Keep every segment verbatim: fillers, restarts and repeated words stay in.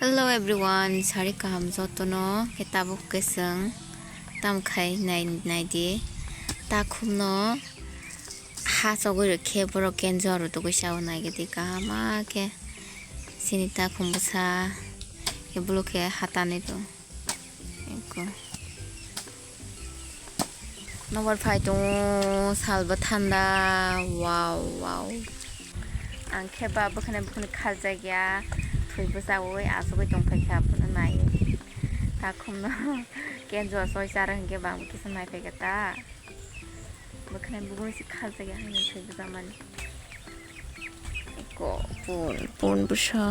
Hello everyone, sari kaham jotono, khe tabuk khe chwng tam khai nai, nai di. Takhumno ha chogwi rw khe borok kenjo rw tugwi sao nai gidi kaham khe. Chini takhum bwsa khe bwlwk khe ha tanwi tong. Eko. Nobar phai tongo, salbo thanda. Wow, wow. Ang khe ba bwkhani bwkhani khaljak ya, thwi bwchawi asugwi tongphai kha, abono naiwi. Takhumno kenjo soi chara hinkhe bang kisa naiphai kha ta. Bwkhani bwkhani se khaljak ya, haino thwi bwchamani. Eko pun, pun bwsa.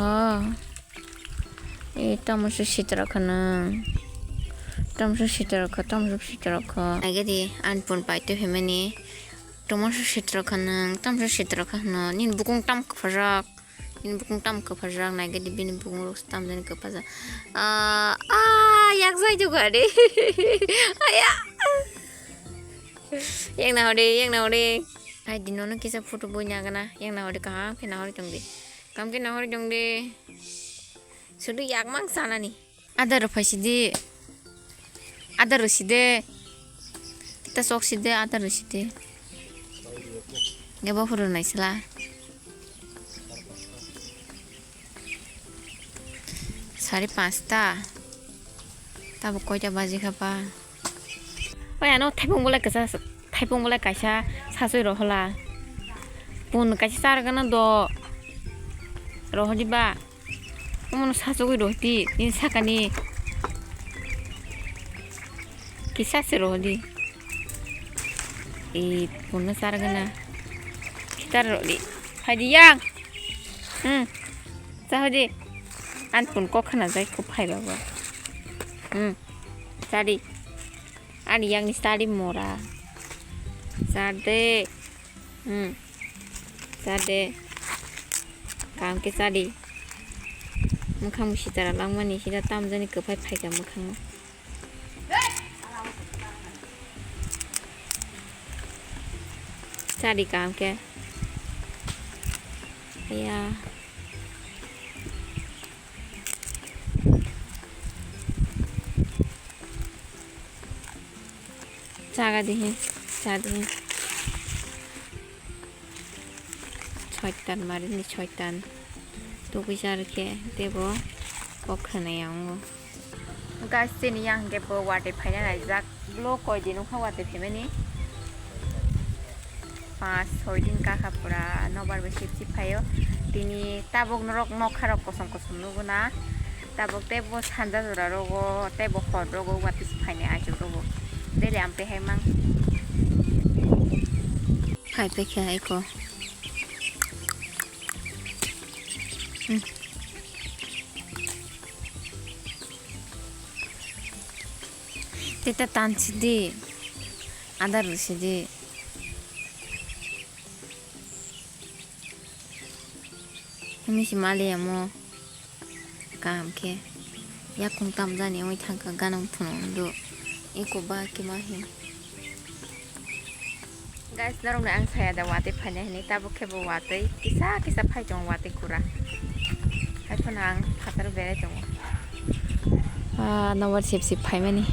E, tamo se sitra khana. Tamo se sitra kha, tamo se sitra kha. Naigadi, ani pun paito himani. Tamo se sitra khana, tamo se sitra khana. Nini bukung tam kwpharjak. Nini bukung tam kwpharjak. Naigadi, bini bukung rok tam jani kwpharjak. Ah, ah, yak jai duga de. Aya. Yang na hore, yang na hore. Ai, dinono kisa photo boi nagana. Yang na hore, kaham khe na hore tong de. Kaham khe na hore tong de. Sudu yak mang sanani. Adar rw phaisidi. Adar rwsidi. Kita sok sidi, adar rwsidi. Gebo phuru naisla. Sari panchta. Tabo koita baji kha ba? Oi, ano thaipung bolai kisa, thaipung bolai kaisa sasoi rohola. Pun kaisa chargana do. Rohodi ba. Omono sachogwi rohdi, nini sakani. Kisa se rohdi. E, punno chargana. Khitar rohdi. Phaidi yang. Hmm. Chahodi. An pun kok khana jai kho phai baba. Hmm. Chadi. Ani yang ni chadi mora. Chade. Hmm. Chade. Kaham khe chadi. Mwkhang bo sitara langmani, sida tamjani kwphai phaikha mwkhango. Chadi kaham khe. Aya. Chaga dihi, cha dihi. Soitan marini soitan. Tugui jar khe tebo kok khwnai ya wngo. Guys, chini yang hwnkhe bo watwi phaina naijak. Blo koi din wngkha watwi phaimani. Pas soi din kakha pura nobar bai sip sip phaio. Tini tabuk norok nokha rok kosom kosom nugo na. Tabuk tei bo sanja jora rogo, tei bo hor rogo, watwi se phainai aichuk rogo. Daily amtwi hai mang. Phai paikha eko. Hmm. Teta tan sidi. Adar sidi. Himi si mali amo kaham khe yakung tamjani wngwi thangkha ganang phunuknw do eko ba khe ma him. Guys, norokno ang saya da watwi phaina hinwi, tabuk khe bo watwi kisa kisa phai tongo watwi kura. Haiphano ang phataro berai tongo. Ah, nobar sip sip phaimani.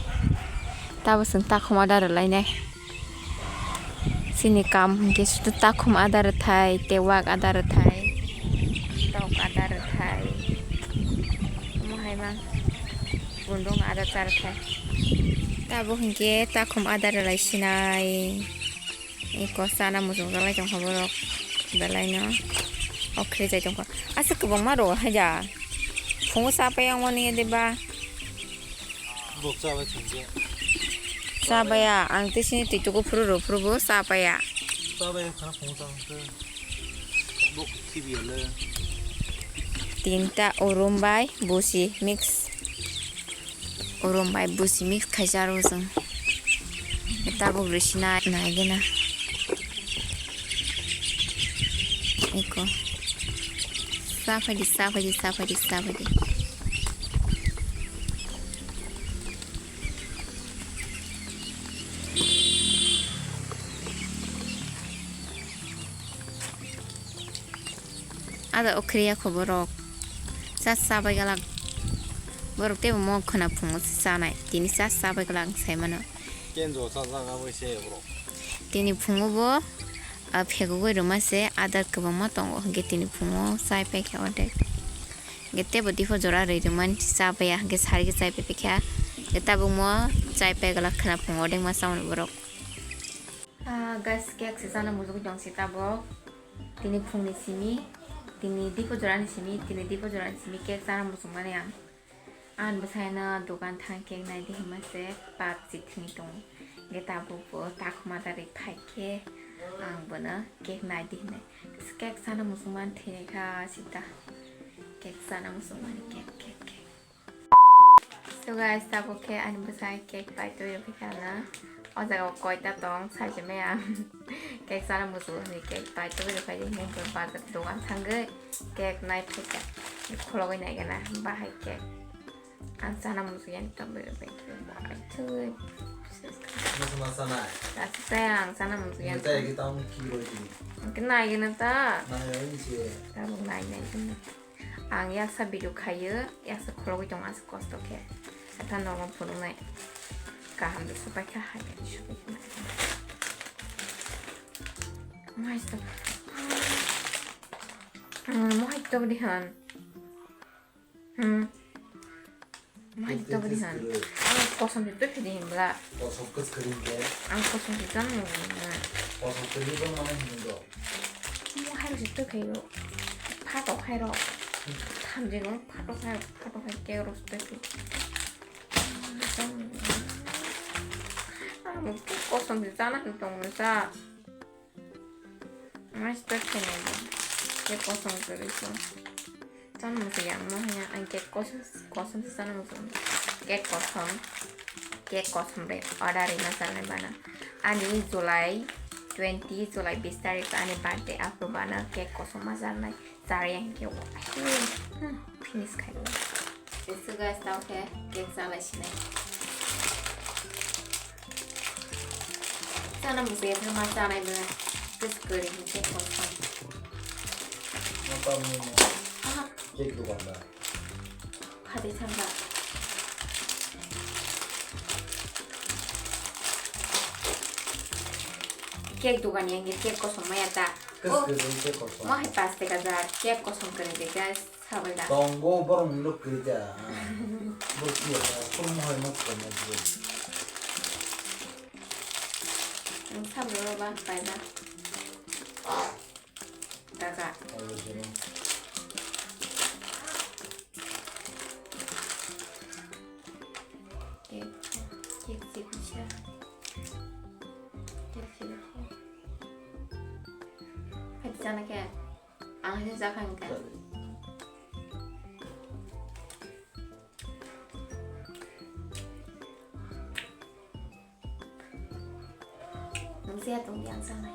Tabo chwng takhum ada rwlainai. Chini kam hwnkhe sudu takhum ada rwthai, tei wak ada rwthai, tok ada rwthai. Omo hai ma bundung ada cha rwthai. Tabuk hwnkhe takhum ada rwlai sinai. Eko chana muchungjak lai tongkha borok belai no. Okhre jai tongkha. Aswk kwbangma rw hai da. Phungo cha pai yang mani de ba. Bok cha bai thangkhe. Cha baya, ang tei sini twi tuku phuru rw phuru bo cha baya. Cha bai khana phungo cha hwnkhe. Bok khibiya le. Tinta urum bai busi mix. Urum bai busi mix khaisa aro chwng. Tabuk rwsina naigena. Eko. Sa phaidi, sa phaidi, sa phaidi, sa phaidi. Ada okhriya khoborok. Cha cha bai galak. Borok teibo mo khwna phungo se chanai. Tini cha chabai glak ang sai mano. Kenjo cha jaga bai se borok. Tini phungo bo, ah, phegogoi rwma se adar kwbangma tongo. Hwnkhe tini phungo chai paikha ordek. Hwnkhe teibo dipho jora rwi rwmani chabaiya. Hwnkhe sari khe chai pai paikha. Hwnkhe tabuk mo chai pai glak khwna phungo ordek ma chamani borok. Ah, guys, cake se chana muchungwi tong se tabuk. Tini phungni simi, tini dipho jorani simi, tini dipho jorani simi cake chana muchungmani ang. Ang bwsaino dogan thang cake naidi hinma se pap chithini tongo. Hwnkhe tabuk bo takhuma dari phaikhe ang bono cake naidi hinwi. Cake chana muchungmani thwinikha sita. Cake chana muchungmani cake, cake, cake. So guys, tabuk khe ani bwsai cake pai twi rwkha na. O jaga o koita tong, sai se maya. Cake chana muchungo hinwi cake pai twi rwkha, hwnkhe bazar dogan thangwi cake nai phaikha. Khologwi naikha na, bahai cake. Ang chana muchung yani tongwi rwkha, pai twi. Muchung ma chanai? Dachi chaya ang chana muchung yani. Chaya ki tong ki roi tini? Hwnkhe naigwna ta? Nai roi ni se. Tabuk nai naigwna. Ang yaksa video khaio, yaksa khulogwi tongo aswk kosto khe. Ata norok phunuknai. Kaham de supai kha hai, supai kha. Mohai tok. Hmm, mohai tok di han. Hmm. Mai to bini han. Ang kosom se twi phidi himbla. Kosom kwchwrwng khe. Ang kosom se tang nung. Kosom kwrwi bo mano hinwi do. Mo hai se twi khayo. Phatok hai ro. Thamjino phatok hai, phatok hai ke ros twi phi. Ang kosom se chana hin tong sa. Master khenai bo. Cake kosom kwrwi kho. Chana muchung yang mo haya, ang cake kosom, kosom se chana muchung. Cake kosom. Cake kosom re order rima salnai bana. Ani July twenty, July bis tarik ani birthday, aphuru bana cake kosom ma salnai. Chari ang khe wa. Hmm, finish khai wa. Jesu guys, tao khe cake chalai sinai. Chana muchung ya ma chanai mwnai. Just kari ni cake kosom. Mo tamo mo. Aha. Cake dukan da. Phadi thangka. Cake dukan yang cake kosom maya ta. Kwchwrwng cake kosom. Mo hai paste ka ja cake kosom kari de guys. Sabai da. Tongo borok ni look kwrwi da. Look kwrwi da. Khulumwi hai ma kwrwi da. Ang sabai ro ba pai da. Kaka. Alo jero. Cake, cake signature. Cake signature. Hai chana khe. Ang se jakha hwnkha. Nung se atong yang sanai.